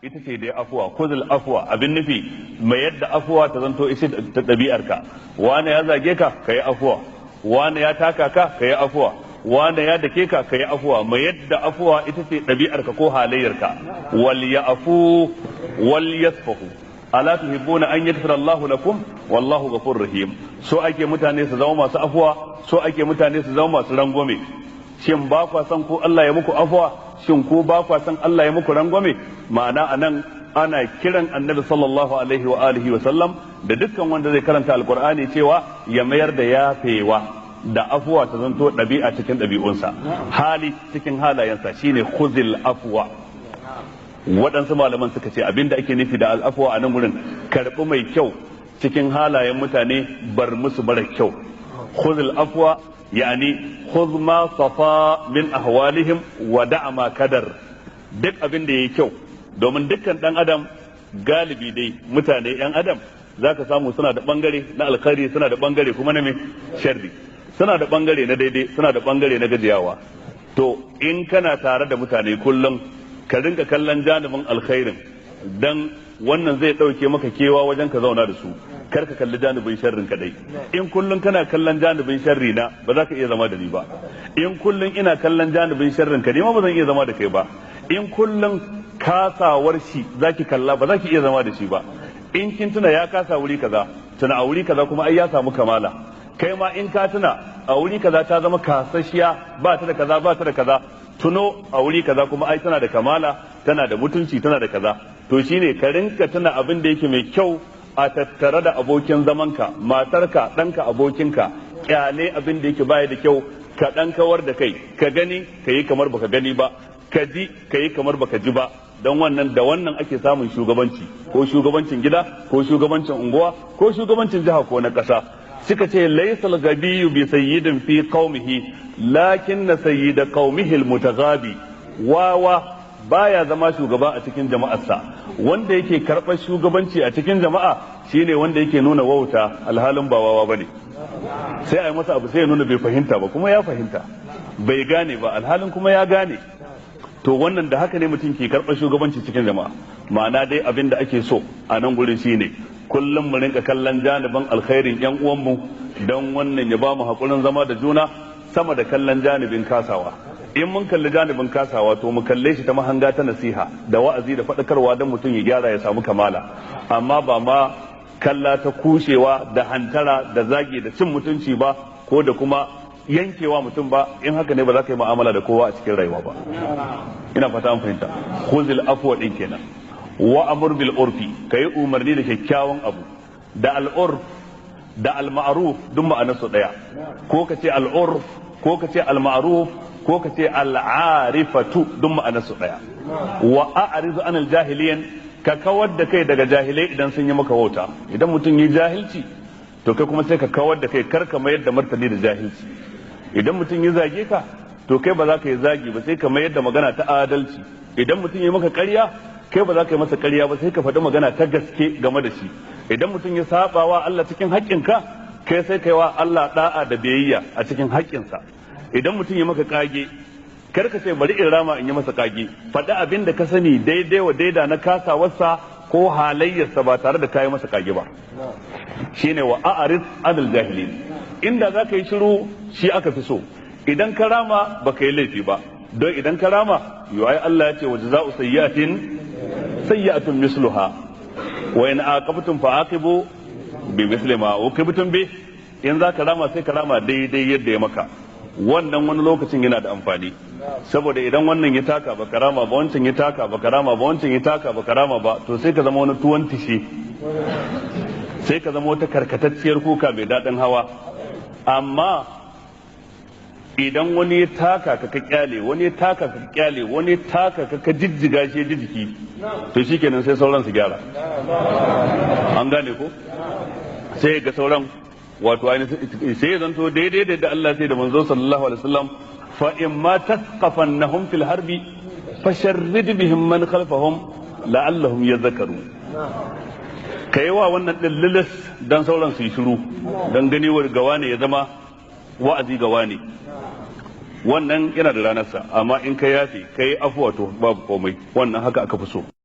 Ita ce dai afuwa. Kuzul afuwa, abin nufi mai yadda afuwa ta zanto ita ta ɗabi'arka. Wani ya zage ka, ka yi afuwa. Wani ya taka ka, ka yi afuwa. Wani ya dake ka, ka yi afuwa. Mai yadda afuwa ita ce ɗabi'arka ko halayyarka. Wal ya'fu wal yasfahu, ala tuhibbuna an yaghfira Allahu lakum, wallahu ghafurur rahim. So ake mutane su zama masu afuwa, so ake mutane su zama masu rangwame. Shin ba kwa san ko Allah ya muku afuwa? Shin ko ba kwa san Allah ya muku rangwame? Ma'ana anan ana kiran Annabi sallallahu alaihi wa alihi wa sallam da dukkan wanda zai karanta Alqur'ani cewa ya mayar da yafewa da afuwa ta zanto ɗabi'a cikin ɗabi'unsa, hali cikin halayensa, shine khuzil afwa. Waɗansu malaman suka ce abinda ake nufi da al'afuwa a nan wurin, karɓi mai kyau cikin halayen mutane, bar musu mara kyau. Khuzil afwa yani khudh ma safa min ahwalihim wa da'a ma kadar. Duk abin da yayi kyau, domin dukkan dan adam, galibi dai mutane yan adam, zaka samu suna da bangare na alkhairi, suna da bangare kuma na me sharri, suna da bangare na daidai, suna da bangare na gajiyawa. To in kana tare da mutane kullum, ka rinka kallon janibin alkhairin, dan wannan zai ɗauke maka kewa wajen ka zauna da su. Kar ka kalli janibin sharrin kadai. In kullum kana kallon janibin sharri na, ba za ka iya zama da ni ba. In kullum ina kallon janibin sharrin ka, ni ma ba zan iya zama da kai ba. In kullum kasawar shi zaki kalla, ba za ki iya zama da shi ba. In kin tuna ya kasa wuri kaza, tuna a wuri kaza kuma ai ya samu kamala. Kai ma in ka tuna a wuri kaza ta zama kasashiya, ba ta da kaza, ba ta da kaza, tuno a wuri kaza kuma ai tana da kamala, tana da mutunci, tana da kaza. To shine ka rinka tuna abin da yake mai kyau a tattare da abokin zamanka, matarka, ɗanka, abokinka. Kyale abin da yake baya da kyau, ka ɗan kawar da kai, ka gani ka yi kamar baka gani ba, ka ji ka yi kamar baka ji ba. Don wannan da wannan ake samun shugabanci, ko shugabancin gida, ko shugabancin unguwa, ko shugabancin jiha, ko na ƙasa. Suka ce laysal gabiyyu bi sayyidin fi qaumihi, lakin na sayyida qaumihi almutaghabi. Wawa baya zama shugaba a cikin jama'arsa. Wanda yake karɓar shugabanci a cikin jama'a shine wanda yake nuna wauta alhalin ba wawa bane. Sai a yi masa abu, sai ya nuna bai fahimta ba, kuma ya fahimta, bai gane ba alhalin kuma ya gane. To wannan da haka ne mutum ke karɓar shugabanci cikin jama'a. Ma'ana dai abin da ake so a nan gurin shine kullum mu rinka kallon janibin alkhairin yan uwanmu, don wannan ya ba mu haƙurin zama da juna sama da kallon janibin kasawa. In mun kalli janibin kasawa, to mu kalle shi ta mahanga ta nasiha da wa'azi da faɗakarwa, don mutum ya gyara ya samu kamala, amma ba ma kalla ta kushewa da hantara da zagi da cin mutunci ba, ko da kuma yankewa mutum ba. In haka ne, ba za ka yi mu'amala da kowa a cikin rayuwa ba. Ina fata an fahimta. Khuzil afwa din kenan. Wa amur bil urfi, kai umarni da kyakkyawan abu. Da al urf da al ma'ruf duk ma'anar su daya. Ko ka ce al urf, ko ka ce al ma'ruf, ko ka ce al arifatu, duk ma'anar su daya. Wa a'rizu anil jahiliyan, ka kawar da kai daga jahilai idan sun yi maka wauta. Idan mutum yi jahilci, to kai kuma sai ka kawar da kai, kar ka mayar da martani da jahilci. Idan mutum ya zage ka, to kai ba za ka yi zagi ba, sai ka mayar da magana ta adalci. Idan mutum ya maka ƙarya, kai ba za ka yi masa ƙarya ba, sai ka faɗi magana ta gaske game da shi. Idan mutum ya saba wa Allah cikin haƙƙinka, kai sai kai wa Allah da'a da biyayya a cikin haƙƙinsa. Idan mutum ya maka kage, kar ka ce bari in rama in yi masa kage. Faɗi abin da ka sani daidai wa daida na kasawarsa ko halayyarsa, ba tare da ka yi masa kage ba. Shine wa a'rid anil jahilin. Inda za ka yi shiru, shi aka fi so. Idan ka rama, ba ka yi laifi ba, don idan ka rama, ai Allah ya ce wa jaza'u sayyi'atin sayyi'atun misluha, wa in aqabtum fa'aqibu bi misli ma uqibtum bi. In za ka rama, sai ka rama daidai yadda ya maka. Wannan wani lokacin yana da amfani, saboda idan wannan ya taka ba karama ba, wancan ya taka ba karama ba, wancan ya taka ba karama ba, to sai ka zama wani tuwon tishe, sai ka zama wata karkatacciyar kuka mai daɗin hawa. Amma idan wani ya taka ka, ka kyale, wani ya taka ka, kyale, wani ya taka ka, ka jijjiga shi ji jiki, to shikenan sai sauran su gyara. An gane ko? Sai ga sauran, wato ainihin sai ya zanto daidai da Allah sai da manzo sallallahu alaihi wasallam: fa in ma tasqafannahum fil harbi fasharrid bihim man khalfahum la'allahum yadhakkarun. Kai wa wannan din lilis dan sauran su yi shiru, dan ganewar gawa ne ya zama wa'azi gawa ne. Wannan yana da ranarsa, amma in ka yafe, ka yi afuwa, to babu komai. Wannan haka aka fi so.